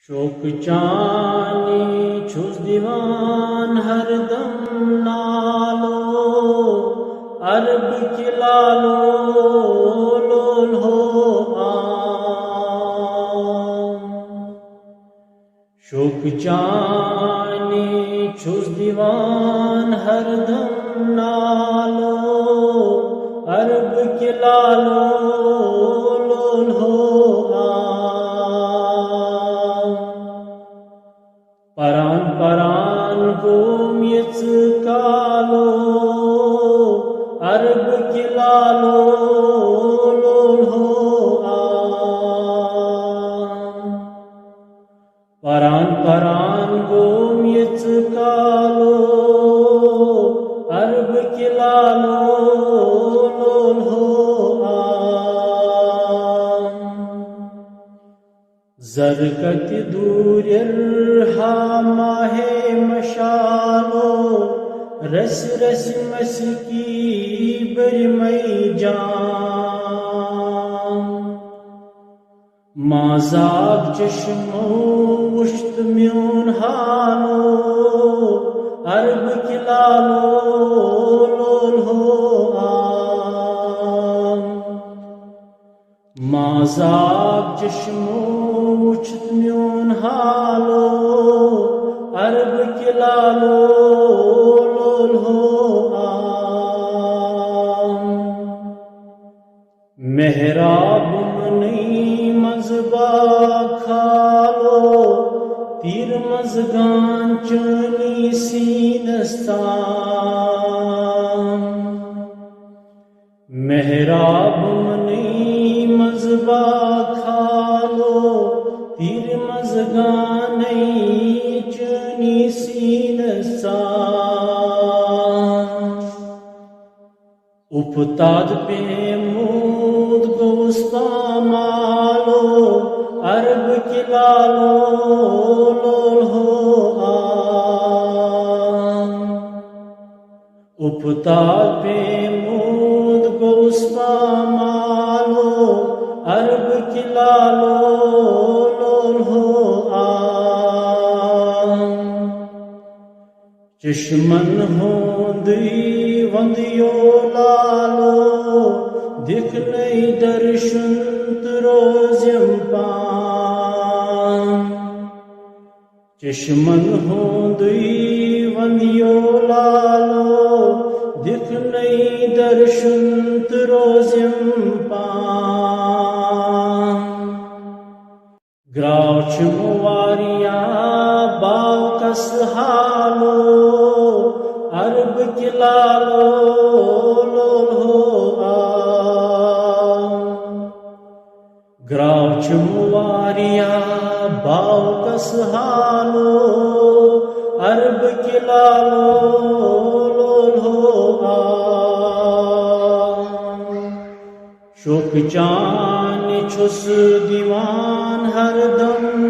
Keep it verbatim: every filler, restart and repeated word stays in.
شوقہٕ چانہِ چھُس دِوان ہردم نالو، عرب کہِ لالو لولہو آم۔ شوقہٕ چانہِ چھُس دِوان ہردم نالو، عرب کہِ لالو لولہو آم۔ پران پران گوم یژ کالو، عرب کہِ لالو لولہو آم۔ پران پران گوم یژ کالو، عرب کہِ لالو لولہو آم۔ زر کتہِ دوٗرِر ہا ماہِ مشالو، رسہِ رسہِ مسہِ کی برمے جان۔ مازاب چشمو وُچھت میون حالو، عرب کہِ لالو لولہو آم۔ مازاب چشمو وُچھت میون حالو، عرب کہِ لالو لولہو آم۔ محراب منی منٛز با کھالو، تیر منٛز گان چٲنی سیٖنس تام۔ محراب منی منٛز با کھالو، تیر منٛز گانے چٲنی سیٖنس تام۔ اُپتاد پیمود گوس پامالو، عرب کہِ لالو لولہو آم۔ اُپتاد پیمود گوس پامالو، عرب کہِ لالو لولہو آم۔ چشمن ہُنٛدُے وندیو لالو، دِکھ نَے درشن تہٕ روزیم پان۔ چشمن ہُنٛدُے وندیو لالو، دِکھ نَے درشن تہٕ روزیم پان۔ گراو چھُم واریاہ باوکس حالو، عرب کہِ لالو لولہو آم۔ گراو چھُم واریاہ باوکس حالو، عرب کہِ لالو لولہو آم۔ شوقہٕ چانہِ چھُس دِوان ہردم